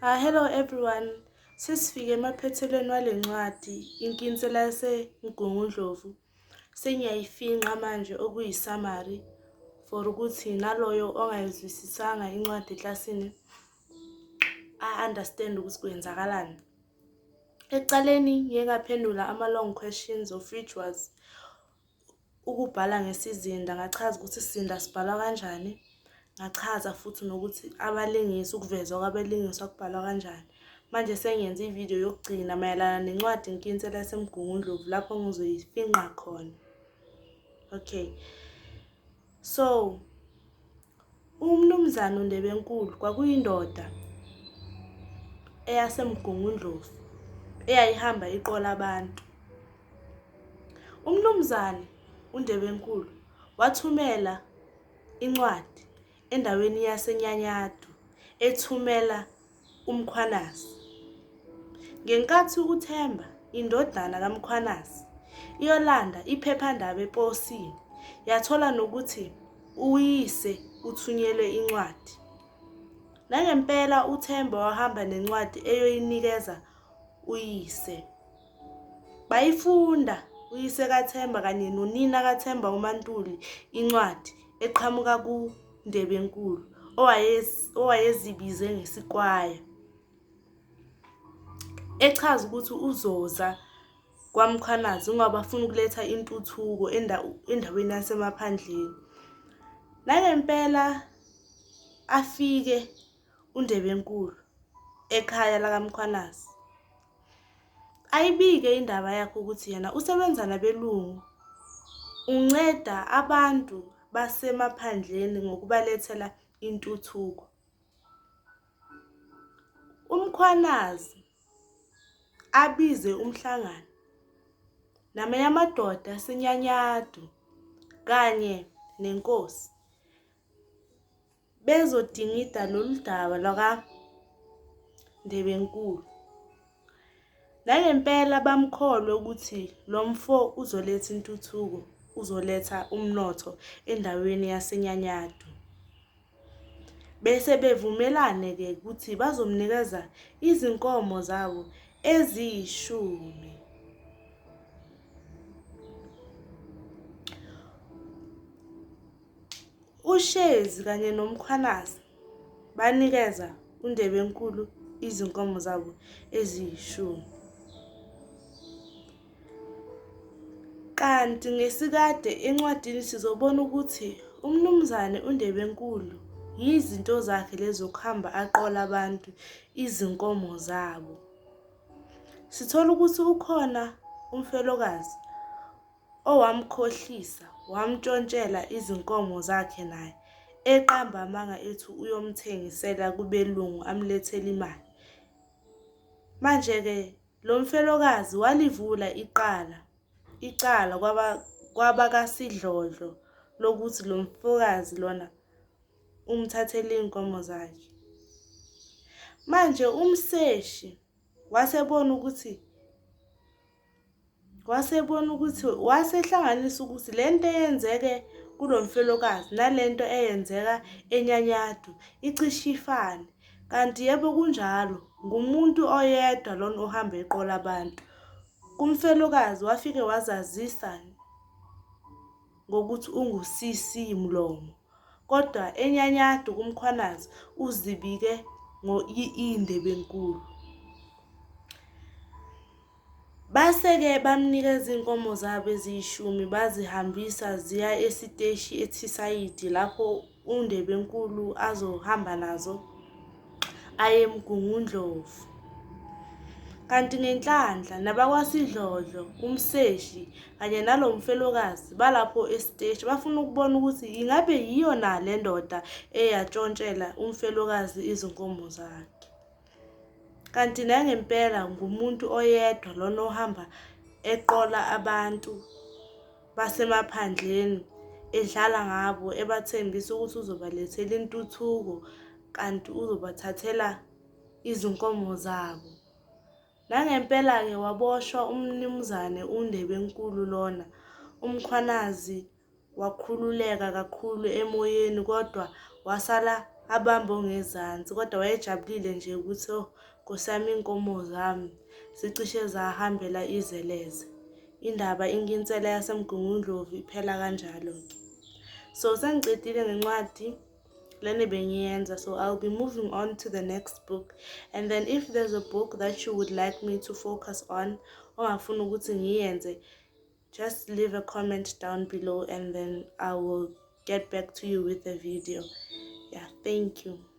Hello everyone. Sesifike emaphethelweni wale ncwadi Inkinsela yaseMgungundlovu. Sengiyayifinqa manje okuyi-summary for ukuthi naloyo ongayizwisisanga incwadi eklasini a-understand ukuthi kwenzakalani. Ekuqaleni ngiye ngaphendula ama-long questions of which was ukubhala ngesizinda, ngachaza ukuthi isizinda sibhalwa kanjani, ngachaza futhi nokuthi abalingisi, ukuvezwa kwabalingiswa kubhalwa kanjani. Manje sengiyenza ividiyo yokugcina mayelana nencwadi Inkinsela yaseMgungundlovu lapho ngizoyifinqa khona. Okay. So, uMnumzane uNdebenkulu kwakuyindoda eyaseMgungundlovu eyayihamba iqola abantu. UMnumzane uNdebenkulu wathumela incwadi endaweni yaseNyanyadu ethumela uMkhwanazi. Ngenkathi uThemba, indodana kaMkhwanazi, iyolanda iphephandaba eposini, yathola nokuthi uyise uthunyelwe incwadi. Nangempela uThemba wahamba nencwadi eyoyinikeza uyise. Bayifunda uyise kaThemba kanye nonina kaThemba uMaNtuli incwadi eqhamuka kuNdebenkulu owayezibize ngesikwaya echaza ukuthi uzoza kwaMkhwanazi ngoba afuna ukuletha intuthuko endaweni yasemaphandleni. Nangempela afike uNdebenkulu ekhaya lakaMkhwanazi. Ayibike indaba yakhe ukuthi yena usebenza nabelungu, unceda abantu basemaphandleni ngokubalethela intuthuko. UMkhwanazi abize umhlangano namanye amadoda aseNyanyadu kanye nenkosi bezodingida lolu daba lwakaNdebenkulu. Nangempela bamkholwe ukuthi lo mfo uzoletha intuthuko, uzoletha umnotho endaweni yaseNyanyadu. Bese bevumelane-ke ukuthi bazomnikeza izinkomo zabo eziyishumi. UShezi kanye noMkhwanazi banikeza uNdebenkulu izinkomo zabo eziyishumi. Kanti ngesikade encwadini sizobona ukuthi uMnumzane uNdebenkulu yizinto zakhe lezi zokuhamba aqola abantu izinkomo zabo. Sithola ukuthi ukhona umfelokazi owamkhohlisa wamntshontshela izinkomo zakhe naye eqamba amanga ethi uyomthengisela kubelungu amlethele imali. Manje-ke lo mfelokazi walivula iqala icala kwabakaSidlodlo lokuthi lo mfokazi lona umthathele iy'nkomo zakhe. Manje umseshi wasebona ukuthi Wasebona ukuthi wasehlanganisa ukuthi le nto eyenzeke kulo mfelokazi nale nto eyenzeka eNyanyadu icishe ifane. Kanti yebo kunjalo, ngumuntu oyedwa lona ohamba eqola abantu. Kumfelokazi wafike wazazisa ngokuthi ungu-CC Mlomo, kodwa eNyanyadu kuMkhwanazi uzibike ngo-EE Ndebenkulu. Base-ke bamnikeza izinkomo zabo eziyishumi bazihambisa ziya esiteshi eThisayidi lapho uNdebenkulu azohamba nazo aye eMgungundlovu. Kanti ngenhlanhla nabakwaSidlodlo, uMseshi kanye nalo mfelokazi balapho esiteshi bafuna ukubona ukuthi ingabe yiyo na le ndoda eyatshontshela umfelokazi izinkomo zakhe. Kanti nangempela ngumuntu oyedwa lona ohamba eqola abantu basemaphandleni edlala ngabo ebathembisa ukuthi uzobalethela intuthuko kanti uzobathathela izinkomo zabo. Nangempela-ke waboshwa uMnumzane uNdebenkulu lona, uMkhwanazi wakhululeka kakhulu emoyeni kodwa wasala Abambe ongezansi kodwa wayejabulile nje ukuthi oh Nkosi yami iy'nkomo zami zicishe zahambela izeleze. Indaba inkinsela yaseMgungundlovu iphela kanjalo-ke. So sengicedile ngencwadi lena bengiyenza, so I'll be moving on to the next book, and then if there's a book that you would like me to focus on, ongafuna ukuthi ngiyenze, just leave a comment down below and then I will get back to you with the video. Yeah, thank you.